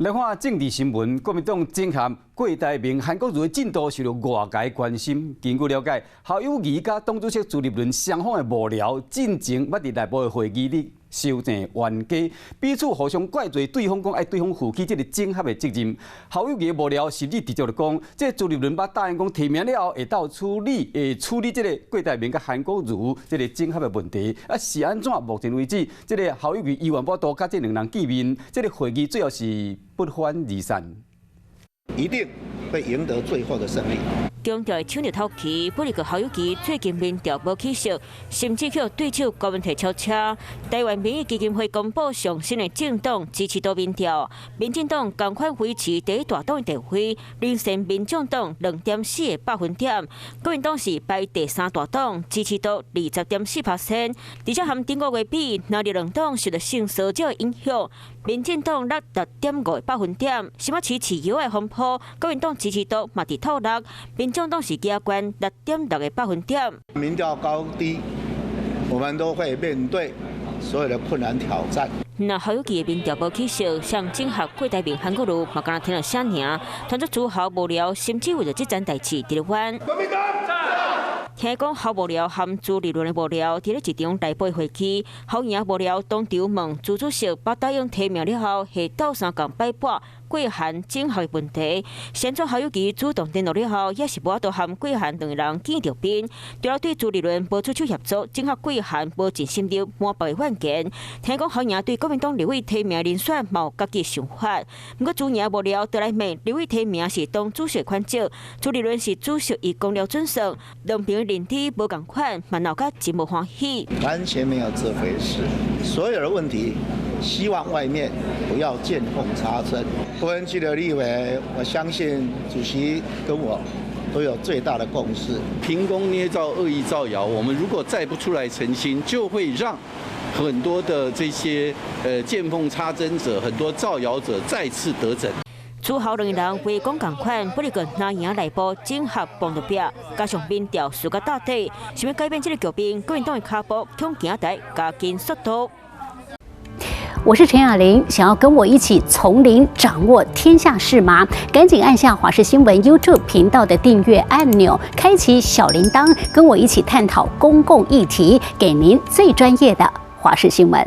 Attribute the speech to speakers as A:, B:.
A: 來看政治新聞，國民黨整合郭台銘、韓國瑜的進度受到外界關心。根據了解，侯友宜佮黨主席朱立倫雙方的幕僚進前捌佇內部的會議裡收鄭冤家，彼此互相怪罪對方，講愛對方負起這个整合的責任。侯友宜的幕僚甚至直接就講，這個朱立倫捌答應講提名了後會鬥處理，會處理這个郭台銘佮韓國瑜這个整合的問題。啊，是按怎？目前為止，這个侯友宜猶原無法度佮這兩人見面，這个會議最後是不歡而散。
B: 一定會贏得最後的勝利。
C: 強調搶著頭旗，不過侯友宜最近民調無起色，甚至予對手柯文哲超車。台灣民意基金會公布上新的政黨支持度民調，民進黨仝款維持第一大黨的地位，領先民眾黨2.4個百分點。國民黨是排第三大黨，支持度20.4%。而且和頂個月比，藍綠兩黨受著勝訴者的影響，民進黨落6.5個百分點，新北市市搖的風波，國民黨支持度嘛佇透落，民眾黨是加懸6.6個百分點。
B: 民調高低，我們都會面對所有的困難挑戰。
C: 若侯友宜的民調無起色，像整合郭台銘、韓國瑜嘛，敢若聽著聲爾，團隊諸侯幕僚，甚至為著這件代誌佇咧冤。聽講侯幕僚和朱立倫的幕僚佇咧一場內部會議，侯贏幕僚當場問朱主席，捌答應提名了後，會鬥相共擺布郭韓整合的問題。先做侯友宜主動聯絡了後，也是無法度和郭韓兩个人見著面。除了對朱立倫無出手協助，整合郭韓無盡心力，滿腹怨言。聽講侯贏對國民黨立委提名人選嘛有家己想法，毋過朱贏幕僚倒來罵立委提名是黨主席權責，朱立倫是主席以公了準算，兩邊認知無仝款，嘛鬧甲真無歡喜。
B: 完全沒有這回事，所有的問題，希望外面不要見縫插針。不分區的立委，我相信主席跟我都有最大的共識。
D: 憑空捏造、惡意造謠，我們如果再不出來澄清，就會讓很多的這些見縫插針者、很多造謠者再次得逞。
C: 諸侯兩个人話講仝款，不過藍營內部整合碰著壁，加上民調輸甲落底，想欲改變這个局面，國民黨的跤步恐驚得加緊速度。
E: 我是陳雅玲，想要跟我一起從零掌握天下事嗎？趕緊按下華視新聞 YouTube 頻道的訂閱按鈕，開啟小鈴鐺，跟我一起探討公共議題，給您最專業的華視新聞。